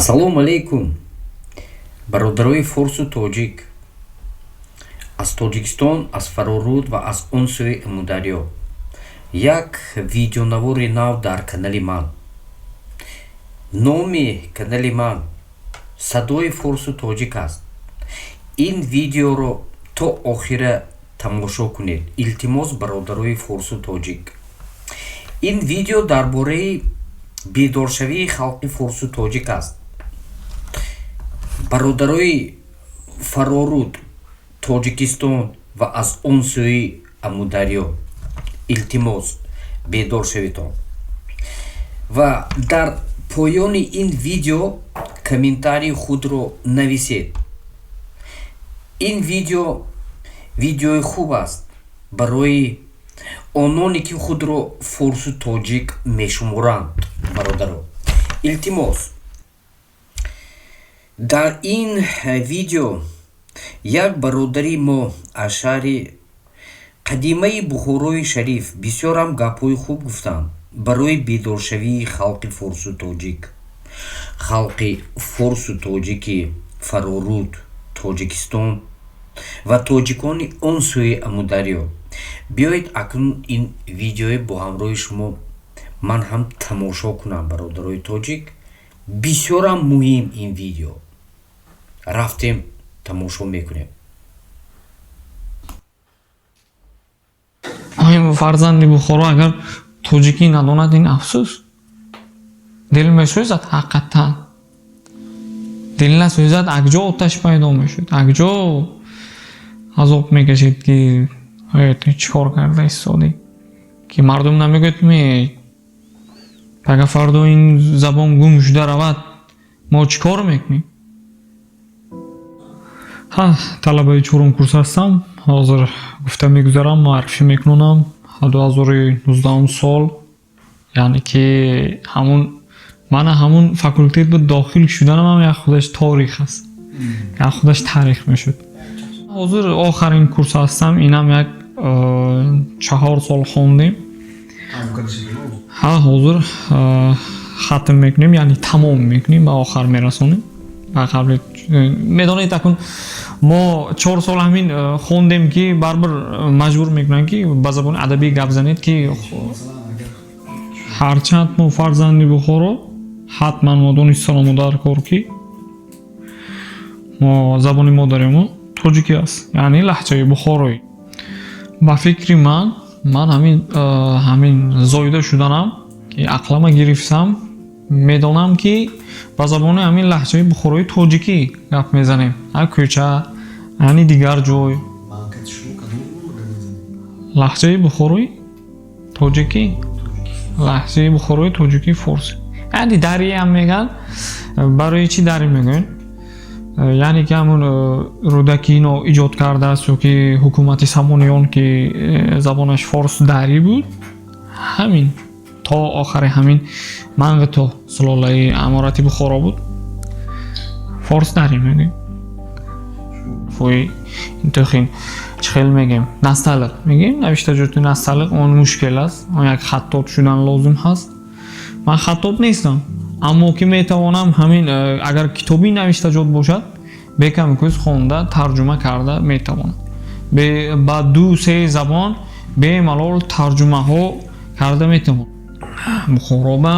Ассалому алайкум, бародарои форсу тоҷик аз Тоҷикистон, аз Фароруд ва аз он сӯи Амударё. Як видеонавори нав дар канали ман. Номи канали ман «Садои форсу тоҷик» аст. Ин видеоро то охира тамошо кунед, илтимос, бародарои форсу тоҷик. Ин видео дар бораи бедоршавии халқи форсу тоҷик аст. Бародарои Фароруд, Тоҷикистон ва аз он сӯи Амударё, илтимос, бедор шавитон ва дар поёни ин видео комментарии худро нависед. Ин видео видеои хуб аст барои ононе, ки худро форсу тоҷик мешуморанд. Бародаро, илтимос, дар ин видео як бародари мо аз шаҳри қадимаи Бухорои Шариф бисёрам гапҳои хуб гуфтанд барои бедоршавии халқи форсу тоҷик, халқи форсу тоҷики Фароруд, Тоҷикистон ва тоҷикони он сӯи Амударё. Биёед, акнун ин видеое бо ҳамроҳи шумо ман ҳам тамошо кунам. Бародарои тоҷик, бисёрам муҳим ин видео. Рафтем, тамошо мекунем. Фарзанди Бухоро агар тоҷикӣ надонад, ин афсӯс. Дил месӯзад ҳақиқатан. Дил насӯзад, акҷо оташ пайдо мешуд, акҷо азоб мекашид, ки ту чӣ кор карда истодӣ, ки мардум намегӯяд ме, агар фардо ин забон гум шуда равад, мо чӣ кор мекунем? Ҳа, талабаи чорум курс ҳастам. Ҳозир гуфта мегузарам, муаррифӣ мекунонам. 2019 сол, яъне ки ҳамун мана ҳамун факултет буд, дохил шуданам як худаш торих аст, як худаш таърих мешуд. Ҳозир охарин курс ҳастам, инам як 4 сол хондем. Ҳа, ҳозир хатм мекунем, яъне тамом мекунем, ба охар мерасонем. Ба қабли медонед, акун мо 4 сол ҳамин хондем, ки барбир маҷбур мекунанд, ки ба забони адабӣ гап занед, ки ҳарчанд мо фарзанди Бухоро, ҳатман мо донистан дар кор, ки мо забони модари мо тоҷикӣ аст, яъне лаҳҷаи бухороӣ. Ба фикри ман ҳамин зоида шуданам, ки ақлама гирифтам, медонам, ки ба забони ҳамин лаҳҷаи бухорои тоҷикӣ гап мезанем. Ҳар кӯча, яъне дигар ҷой лаҳҷаи бухорои тоҷикӣ, лаҳҷаи бухорои тоҷикӣ форсӣ, яъне дариам мегӯянд. Барои чӣ дарӣ мегӯянд? Яъне ки ҳамун Рӯдакӣ ино иҷод кардааст ё ки ҳукумати Самониён, ки забонаш форс дарӣ буд, ҳамин то охари ҳамин Мангито сулолаи аморати Бухоро буд, форс дарӣ мегӯем. Фои интохин чӣ хел мегӯем, насталиқ мегӯем, навиштаҷоти насталиқ, он мушкил аст, он як хаттот шудан лозим ҳаст. Ман хаттот нестам, аммо ки метавонам ҳамин агар китоби навиштаҷот бошад, беками кӯз хонда, тарҷума карда метавонам. Ба ду се забон бемалол тарҷумаҳо карда метавонам. Бухороба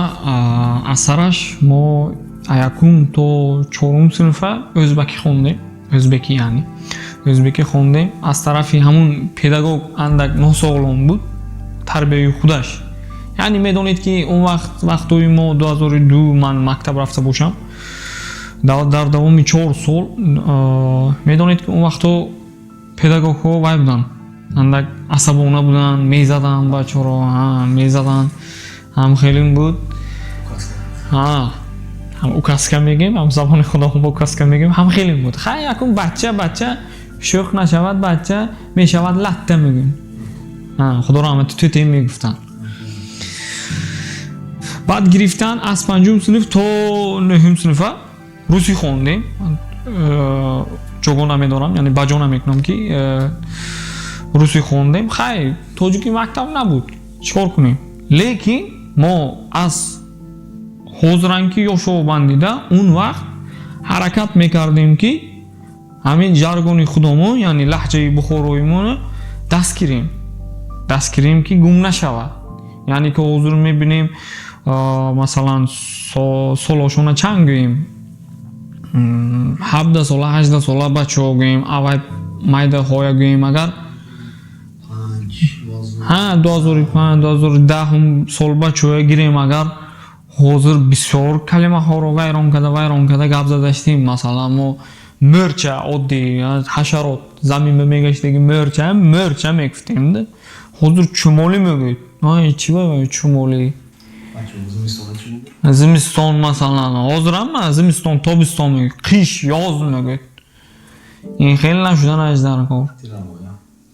асараш мо якум то чорум синфа ӯзбакӣ хондем, ӯзбекӣ, яъне ӯзбекӣ хондем. Аз тарафи ҳамун педагог андак носоғлом буд тарбияи худаш. Яъне медонед, ки он вақт, вақтҳои мо, 2002 ман мактаб рафта бошам, дар давоми 4 сол, медонед, ки он вақтҳо педагогҳо вай буданд, андак асабона буданд, мезаданд бачаҳоро, мезаданд. Ҳам хелим буд, ҳам указка мегӯем, ҳам забони худамон бо указка мегӯем, ҳам хелим буд. Хай, якун бача, бача шӯх нашавад, бача мешавад латта мегӯем. Худо раҳмати тӯтем мегуфтанд. Баъд гирифтан, аз панҷум синф то нӯҳум синфа русӣ хондем. Ҷого намедорам, яъне ба ҷо намекунам, ки русӣ хондем. Хай, тоҷикӣ мактаб набуд, чӣ кор кунем? Лекин мо аз Ҳозиран ки ёшобандида, он вақт ҳаракат мекардем, ки ҳамин жаргони худомо, яъне лаҳҷаи бухороимоно даст гирем, ки гум нашавад. Яъне ки ҳозир мебинем, масалан, солошона чанд гӯем, 17 сола, 18 сола бачаҳо гӯем, аввай майдаҳоя гӯем, агар ҳа 2005, 2010-ум сол бачаҳоя гирем, агар ҳозир бисёр калимаҳоро вайрон карда гап задаштем. Масалан, мо мӯрча, оддӣ ҳашарот, заминба мегаштаги мӯрча, мӯрча мегуфтем. Ҳозир чумолӣ мегӯед. Чи ба чумолӣ? Зимистон, масалан, ҳозир ҳама зимистон, тобистон мегӯяд, қиш, ёз мегӯяд. Ин хеле нашуданаш дар кор.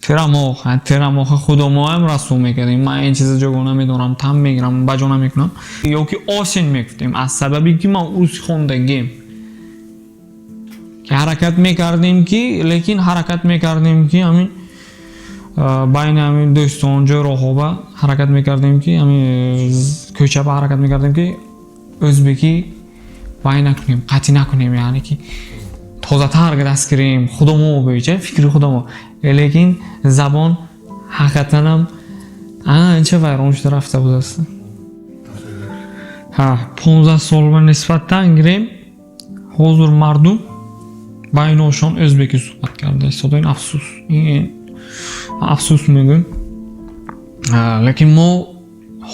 Тирамоҳ, тирамоҳа худомоам расм мекардем. Ман ин чиза ҷого намедорам, там мегирам, баҷо намекунам. Ё ки осень мегуфтем, аз сабаби ки ман урус хондагим, ки ҳаракат мекардем ки, лекин ҳаракат мекардем, ки ҳамин байни ҳамин дӯстон, ҷойроҳоба ҳаракат мекардем, ки ҳамин кӯчаба ҳаракат мекардем, ки ӯзбекӣ вай накунем, қатъӣ накунем, яъне ки тозатар даст гирем, худамо беча фикри худамо. Лекин забон ҳақиқатанам анча вайрон шуда рафта будааст. Ҳа, 15 сол ба нисбатан гирем, ҳозир мардум байношон ӯзбекӣ суҳбат карда истода. Ин афсӯс, ин афсӯс мегӯем, лекин мо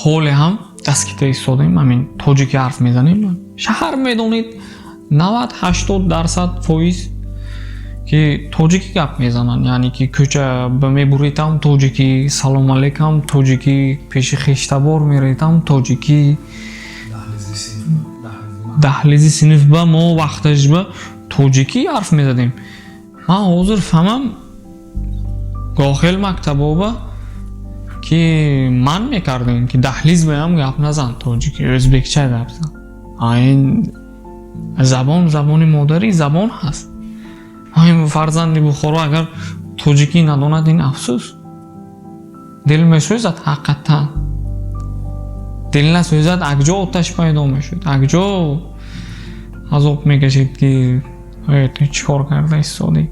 ҳоле ҳам даст кита истодаем, ҳамин тоҷикӣ ҳарф мезанем. Шаҳр медонед, 90-80% фоиз ки тоҷикӣ гап мезананд, яъне ки кӯча ба мебуритам, тоҷикӣ салом алейкам, тоҷикӣ пеши хештабор меретам, тоҷикӣ даҳлизи синф ба мо вақташ ба тоҷикӣ ҳарф мезадем. Ман ҳозир фаҳмам, гохел мактабоба ки ман мекардем, ки даҳлиз баям гап назан тоҷикӣ, ӯзбекча гап зан. Ин забон забони модарӣ забон ҳаст. Фарзанди Бухоро агар тоҷикӣ надонад, ин афсӯс, дил месӯзад ҳақиқатан, дил насӯзад, акҷо оташ пайдо мешуд, акҷо азоб мекашид, ки ту чӣ кор карда истодӣ,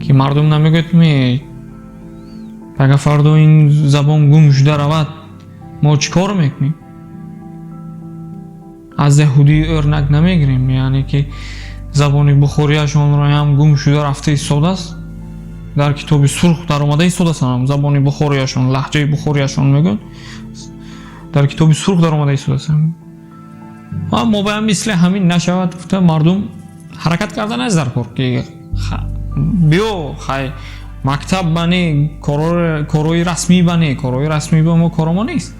ки мардум намегӯяд ме, агар фардо ин забон гум шуда равад, мо чӣ кор мекунем? Аз яҳудӣ ӯрнак намегирем, яъне ки забони бухориашонро ҳам гум шуда рафта истодааст, дар китоби сурх даромада истодааст. Забони бухориашон, лаҳҷаи бухориашон мегӯянд, дар китоби сурх даромада истодааст. Мо бояд мисли ҳамин нашавад гуфта, мардум ҳаракат карда нест дар кор, ки биё, хай, мактаб бани, корҳои расмӣ бани, корҳои расмӣ ба мо коромо нест,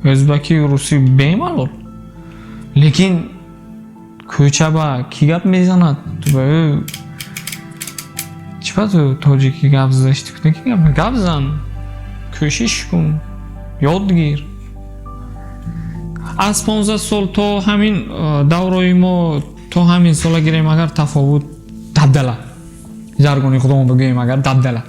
ӯзбаки, русӣ бемалол, лекин кӯча ба кӣ гап мезанад? Ту ба ӯ чӣ ба ту тоҷикӣ гап задашти? Гап зан, кӯшиш кун, ёд гир. Аз 15 сол то ҳамин даврои мо, то ҳамин сола гирем агар, тафовут дабдала, жаргони худомон бигӯем агар, дабдала.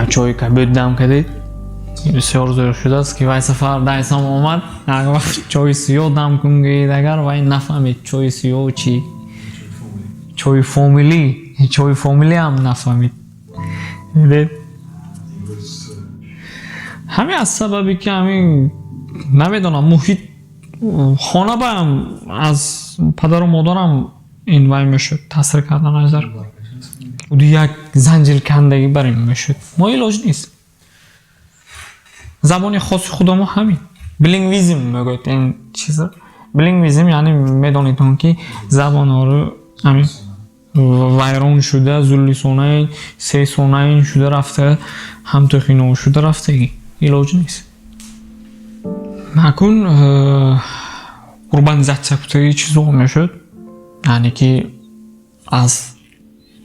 Чойи кабуд дам кардед, бисёр зӯр шудааст, ки вай сафар дайсам омад, як вақт чойи сиёҳ дам кун гӯед агар, вай нафаҳмед чойи сиёҳ чӣ, чойи фомилӣ, чойи фомилӣ ҳам нафаҳмид. Дидед, ҳамин аз сабаби ки ҳамин намедонам, муҳит, хона баам аз падару модарам ин вай мешуд, таъсир кардан дар худи як занҷиркандагӣ бар ин мешуд. Мо илоҷ нест, забони хоси худамо ҳамин билингвизм мегӯяд ин чиза. Билингвизм яъне медонедон, ки забонҳоро ҳамин вайрон шуда, зуллисонаин, сесонаин шуда рафта, ҳамтухино шуда рафтагӣ, илоҷ нест. Акун урбанизатсия гуфтаги чизо мешуд, яъне ки аз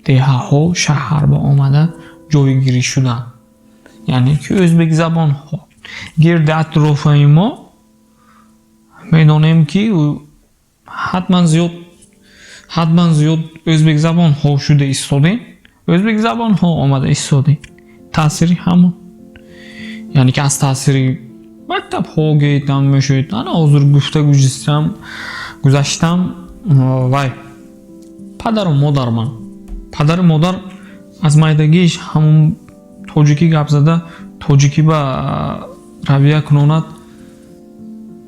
деҳаҳо шаҳр ба омада ҷойгирӣ шудан, яъне ки ӯзбекзабонҳо гирди атрофаи мо медонем, ки ҳатман зиёд ӯзбекзабонҳо шуда истодем, ӯзбекзабонҳо омада истодем, таъсири ҳамон. Яъне ки аз таъсири мактабҳо гетам мешуд. Ана ҳозир гуфта гузаштам, вай падару модар, ман падару модар аз майдагиш ҳамун тоҷикӣ гап зада, тоҷикӣ ба равия кунонад,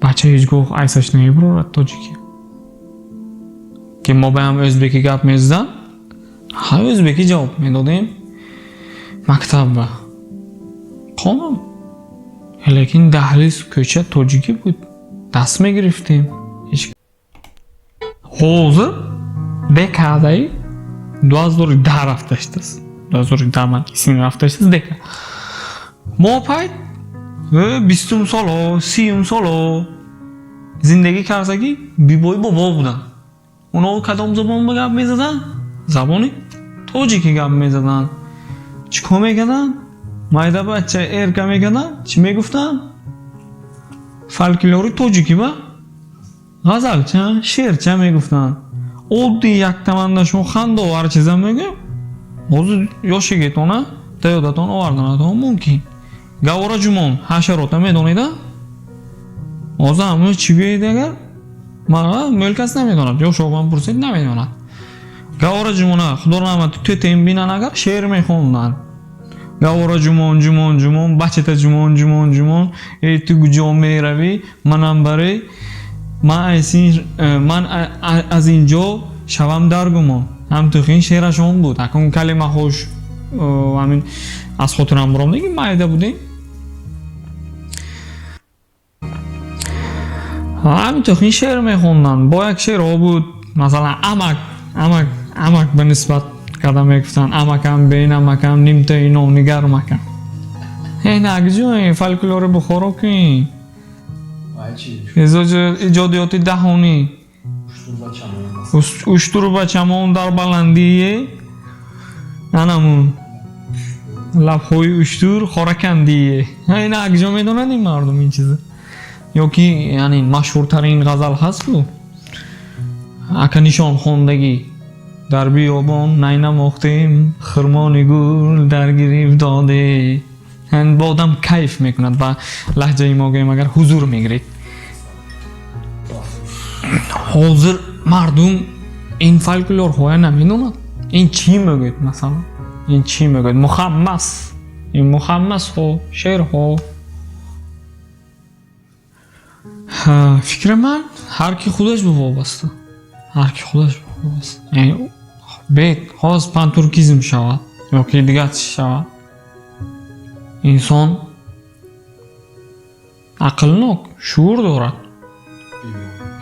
бача ҳеҷ гоҳ айсаш намебурорад тоҷикӣ. Ки мо ба ҳам ӯзбекӣ гап мезаданд, ҳа, ӯзбекӣ ҷавоб медодем мактабба, қонун, лекин даҳлиз, кӯча тоҷикӣ буд, даст мегирифтем. Ҳозир декадаи 2010 рафта шудааст, 2010 ман исм рафта шудааст. Дека мо пайт 20-ум солҳо, 30-ум солҳо зиндагӣ кардагӣ бибои бобо буданд. Онҳо кадом забон ба гап мезаданд? Забони тоҷикӣ гап мезаданд. Чӣ кор мекарданд? Майда бача эрка мекарданд, чӣ мегуфтанд? Фольклори тоҷикӣ ба ғазалча, шеърча мегуфтанд. Оддий яктаманда шумо хандаовар чиза мегӯям, ҳозир ёшигетона да ёдатон оварданатон мумкин. Гавора Ҷумон ҳашарота медонида? Ҳозир ҳамаи чӣ гӯед, агар мӯлкас намедонад, ё шобан пурсед, намедонад. Гавора Ҷумона, худо раҳмат, тӯтем бинан, агар шеър мехонданд: «Гавора Ҷумон, Ҷумон, Ҷумон, бачата Ҷумон, Ҷумон, Ҷумон, эй, ту куҷо меравӣ, манам барои ман аз ин ҷо шавам дар гумон». Ҳамтухин шеърашон буд. Акун калимаҳош ҳамин аз хотирам баромдаги, майда будем. Ҳамин шеър мехонданд. Бо як шеърҳо буд, масалан, амак, амак, амак ба нисбат карда мегуфтанд: «Амакам, бен амакам, нимтаи нони гармакам». Накҷӯ, фольклори Бухоро ки иҷодиёти даҳонӣ: «Уштуру бачамон дар баландие, анамун лабҳои уштур хоракандие». Ина акҷо медонад ин мардум ин чиза? Ё ки яъне машҳуртарин ғазал ҳаст ку, ака Нишон хондагӣ: «Дар биёбон най намохтем, хирмони гул дар гирифт доде». Бо одам кайф мекунад, ба лаҳҷаи мо гӯем агар, ҳузур мегиред. Ҳозир мардум ин фольклорҳоя намедонад. Ин чӣ мегӯяд, масалан, ин чӣ мегӯяд? Мухаммас, ин мухаммасҳо, шеърҳо. Фикри ман, ҳар ки худаш ба вобаста, ҳар ки худаш ба вобаста. Яъне бед хост пантуркизм шавад ё ки дигар чиз шавад, инсон ақлнок, шуур дорад,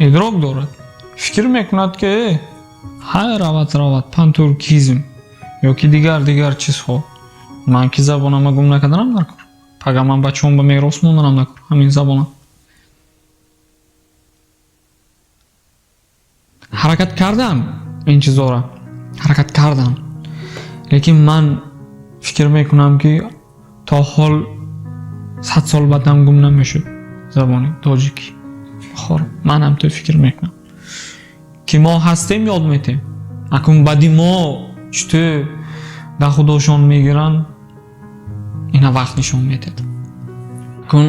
идрок дорад, фикр мекунад, ки ҳай, равад, равад пантуркизм ё ки дигар дигар чизҳо, ман ки забонама гум накарданам дар кор, пага ман бачаҳом ба мерос монданам дар кор ҳамин забонам. Ҳаракат кардам, ин чизҳоро ҳаракат кардам, лекин ман фикр мекунам, ки то ҳол 100 сол баъдам гум намешуд забони тоҷикӣ. Хор, ман ҳам то фикр мекунам, ки мо ҳастем, ёд метем. Акун баъди мо чуту да худошон мегиранд, ина вақт нишон медиҳад. Акун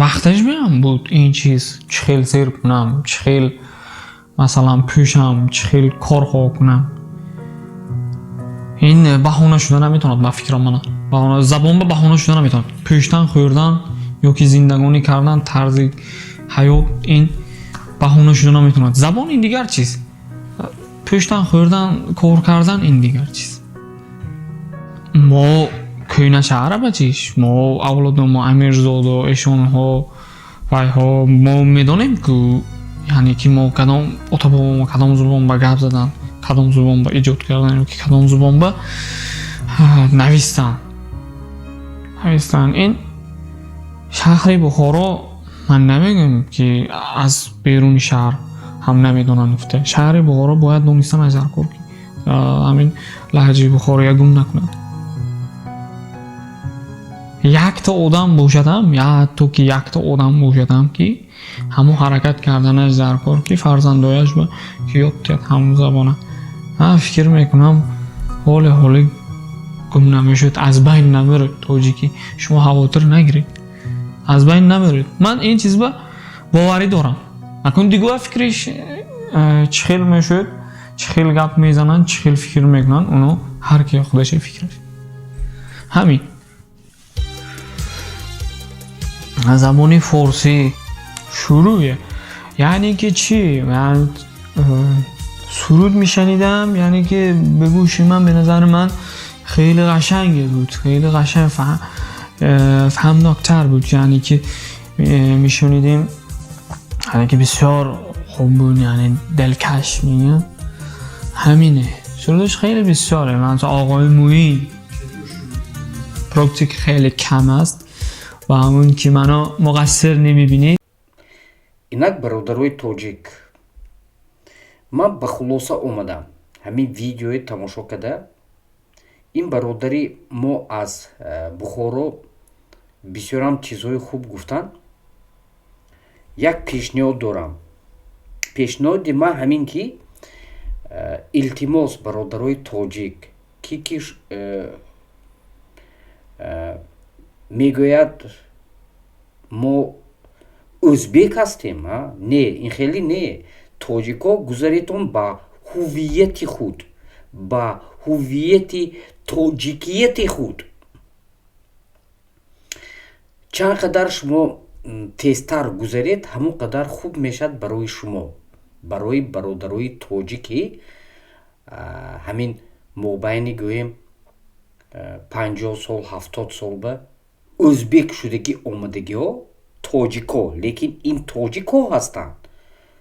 вақташ меам буд ин чиз, чӣ хел сер кунам, чӣ хел, масалан, пӯшам, чӣ хел корҳо кунам, ин баҳона шуда наметавонад. Ба фикрам, мана забон ба баҳона шуда наметавонад. Пӯштан, хӯрдан ё ки зиндагонӣ кардан, тарзи ҳаёт, ин баҳона шуда наметавонад. Забон ин дигар чиз, пӯштан, хӯрдан, кор кардан ин дигар чиз. Мо кӯйна шаҳра ба чиш, мо авлоду мо амирзоду эшонҳо, вайҳо, мо медонем ку, яъне ки мо кадом ото бобомо кадом зубон ба гап задан, кадом зубон ба иҷод кардан ё ки кадом зубон ба навистан. Ин шаҳри Бухоро, ман намегӯям, ки аз беруни шаҳр ҳам намедонанд гуфта. Шаҳри Бухоро бояд донистан аз ҳар кор, ки ҳамин лаҳҷаи бухороя гум накунад. Якта одам бошадам, ҳатто ки якта одам бошадам, ки ҳамон ҳаракат карданаш дар кор, ки фарзандояш ба ки ёд диҳад ҳамон забона. Ман фикр мекунам, ҳоле ҳоле. Гум намешуд, аз байн намерад тоҷикӣ. Шумо ҳавотир нагиред, аз байн намерад. Ман ин чиз ба боварӣ дорам. Акун дигар фикриш чӣ хел мешуд, чӣ хел гап мезананд, чӣ хел фикр мекунанд, оно ҳар ки худаша фикраш. Ҳамин. Забони форсӣ шурӯъе, яъне ки чӣ, ман суруд мешунидам, яъне ки ба гӯши ман, ба назари ман хеле қашанге буд, хеле қашанг фаҳмноктар буд, яъне ки мешунидем, яъне ки бисёр хуб буд, яъне дилкаш мегӯям. Ҳамине, сурудаш хеле бисёре. Ман оғои Муин практик хеле кам аст ва ҳамун ки мано муқассир намебинед. Инак, бародарои тоҷик, ман ба хулоса омадам. Ҳамин видеои тамошо карда, ин бародари мо аз Бухоро бисёрам чизҳои хуб гуфтанд. Як пешниҳод дорам. Пешниҳоди ман ҳамин ки илтимос, бародарои тоҷик, ки мегӯяд, мо ӯзбек ҳастем, не, ин хеле не, тоҷикҳо, гузаретон ба ҳуввияти худ, ба ҳуввияти тоҷикияти худ. Чанд қадар шумо тезтар гузаред, ҳамон қадар хуб мешавад барои шумо, барои бародарои тоҷики ҳамин мобайни, гӯем, 50 сол, 70 сол ба ӯзбек шудагӣ омадагиҳо, тоҷико, лекин ин тоҷикҳо ҳастанд.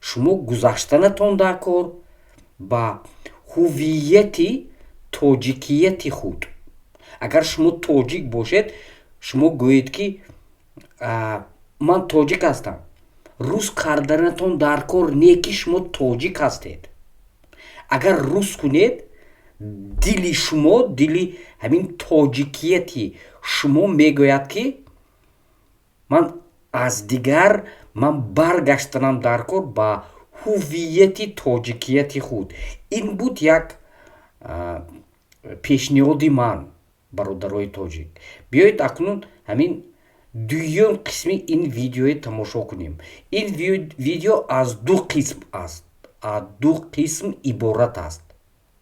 Шумо гузаштанатон дар кор ба ҳуввияти тоҷикияти худ. Агар шумо тоҷик бошед, шумо гӯед, ки ман тоҷик ҳастам. Рус карданатон дар кор не, ки шумо тоҷик ҳастед. Агар рус кунед, дили шумо, дили ҳамин тоҷикияти шумо мегӯяд, ки ман аз дигар, ман баргаштанам дар кор ба ҳуввияти тоҷикияти худ. Ин буд як пешниҳоди ман, бародарои тоҷик. Биёед, акнун ҳамин дуюм қисми ин видеое тамошо кунем. Ин видео аз ду қисм аст, аз ду қисм иборат аст.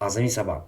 Аз ҳамин сабаб